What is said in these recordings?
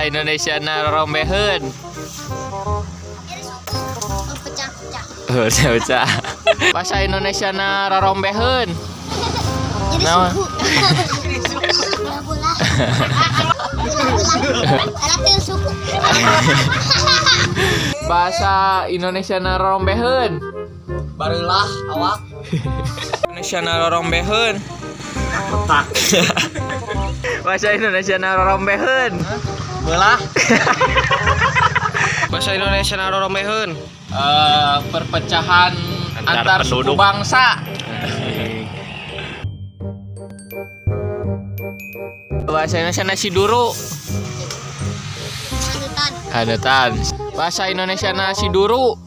Bahasa Indonesia na rorombeheun. Pecah-pecah. Pecah-pecah. Bahasa Indonesia na rorombeheun. Jadi suku. Bola. Suku. Bahasa Indonesia na rorombeheun. Bareulah awak. Indonesia na rorombeheun. Retak. Bahasa Indonesia na rorombeheun. Belah. Bahasa Indonesia na rorombeheun. Perpecahan antar suku bangsa. Bahasa Indonesia na siduru. Hanetan. Bahasa Indonesia na siduru.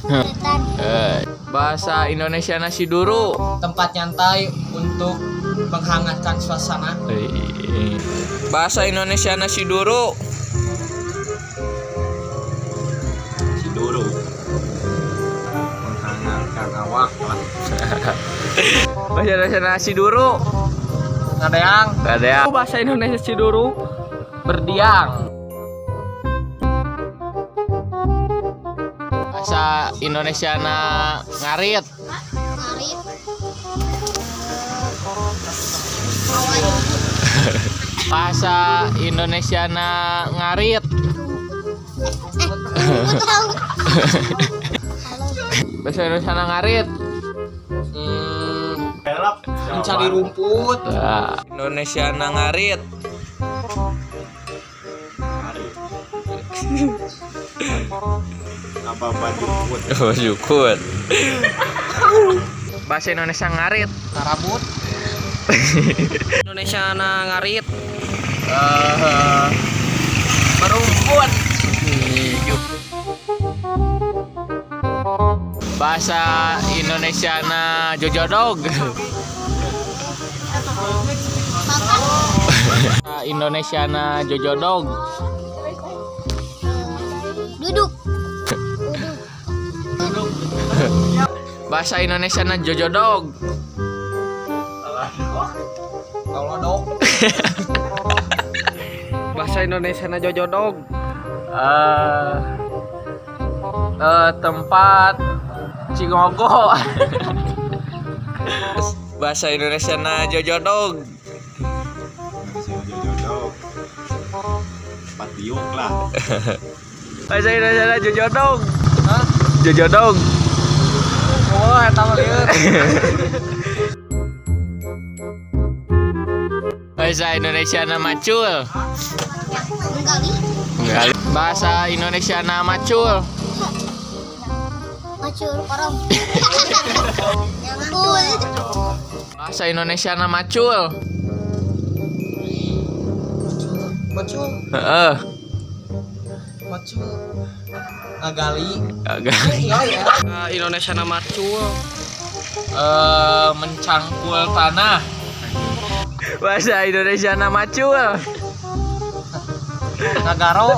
Hanetan. Bahasa Indonesia na siduru. Tempat nyantai untuk menghangatkan suasana. Bahasa Indonesia na siduru. Siduru. Menghangatkan awak lah. Bahasa Indonesia na siduru. Ngadeang. Ngadeang. Bahasa Indonesia siduru. Berdiang. Bahasa Indonesia na ngarit. Ngarit. Bahasa Indonesia na ngarit. Bahasa Indonesia na ngarit. Mencari rumput. Nah, Indonesia na ngarit. Apa jukut? Oh, jukut. Bahasa Indonesia ngarit. Karabut. Indonesia na ngarit. Merumput. Bahasa Indonesia na jojodog. Indonesia na jojodog. Duduk. Bahasa Indonesia na jojodog. Tolodog. Bahasa Indonesia na jojodog. Tempat Cingogo. Bahasa Indonesia na jojodog. Jojodog. Tempat diuk lah. Bahasa Indonesia na jojodog. Hah? Jojodog. Oh, eta mah lieur. Bahasa Indonesia na macul. Menggali. Menggali. Bahasa Indonesia na macul. Macul korong. Nyangkul. Bahasa Indonesia na macul. Macul. Heeh. Macul. Ngagali. Ngagali. Indonesia na macul. Mencangkul tanah. Bahasa Indonesia na macul. Ngagaro.